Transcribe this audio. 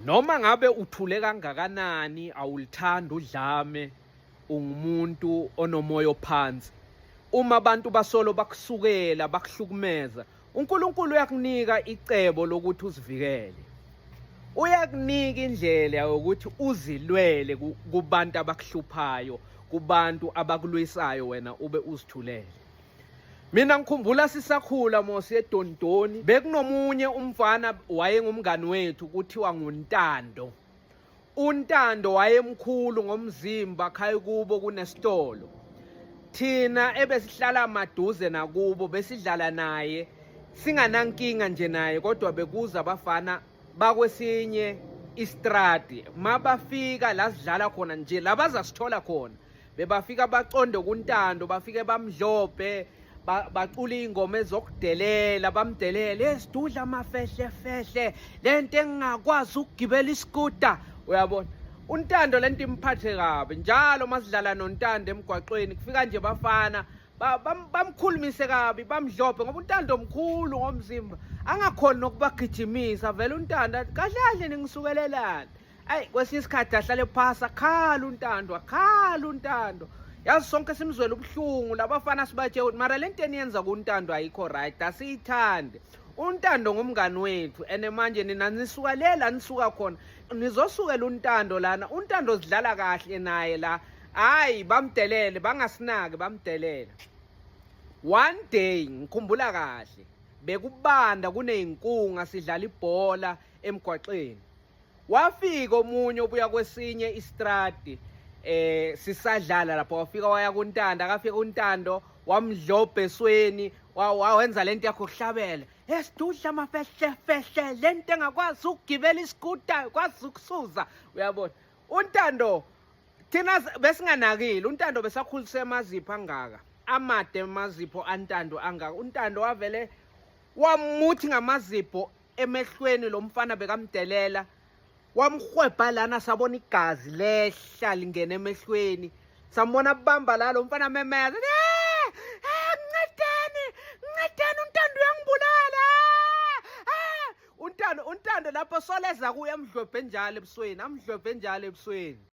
Noma ngabe uthule kangakanani awulithandi udlame, ungumuntu onomoya ophansi. Uma abantu basolo bakusukela bakuhlukumeza, uNkulunkulu uyakunika icebo lokuthi uzivikele. Uyakunika indlela yokuthi uzilwele kubantu abakuhluphayo, kubantu abakulwisayo wena ube uzithulele. Mina ngikhumbula sisakhula mos eDondoni bekunomunye umfana wayengumngani wethu kuthiwa nguNtando. UNtando wayemkhulu ngomzimba khaya kubo kunesitolo. Thina ebesihlala maduze nakubo besidlala naye singanankinga nje naye kodwa bekuza abafana bakwesinye istradi mabafika la sidlala khona nje la bazasithola khona bebafika baconde kuNtando bafike bamdlobhe bacula iy'ngoma ezokudelela bamdelele esidudla amafehlefehle le nto engingakwazi ukugibela isikuta uyabona uNtando le nto imphathe kabi njalo uma sidlala noNtando emgwaqweni kufika nje bafana bamkhulumise kabi bamdlobhe ngoba uNtando mkhulu ngomzimba angakhoni nokubagijimisa vele uNtando kahle kahle ningisukelelani. Ayi kwesinye isikhathi ahlale phasi akhala uNtando, akhala uNtando. Yazi sonke simzwela ubuhlungu labafana sibatshela ukuthi mara lento eniyenza kuNtando ayikho right, asiyithandi. UNtando ngumngani wethu and manje nina nisuka le la nisuka khona nizosukela uNtando lana. UNtando sidlala kahle naye la. Hayi bamdelele bangasinaki bamdelele. One day ngikhumbula kahle bekubanda kuneyinkunga sidlala ibhola emgwaqeni. Wafika omunye obuya kwesinye istradi sisadlala lapho wafika waya kuNtando akafika uNtando wamdlobha esweni wawenza lento yakho kuhlabela esidudla amafehle fehle lento engakwazi ukugibela isikuta kwazi ukusuza uyabona uNtando thina besinganakile uNtando besakhulise amazipho angaka amade amazipho aNtando angaka uNtando wavele wamuthi ngamazipho emehlweni lo mfana bekamdelela wamhwebha lana sabona igazi lehla lingena emehlweni sambona bamba la lo mfana memeza eh, eh, ncedeni ncedeni uNtando uyangibulala eh, uNtando uNtando lapho soleza kuye amdlwebhe njalo ebusweni amdlwebhe njalo ebusweni.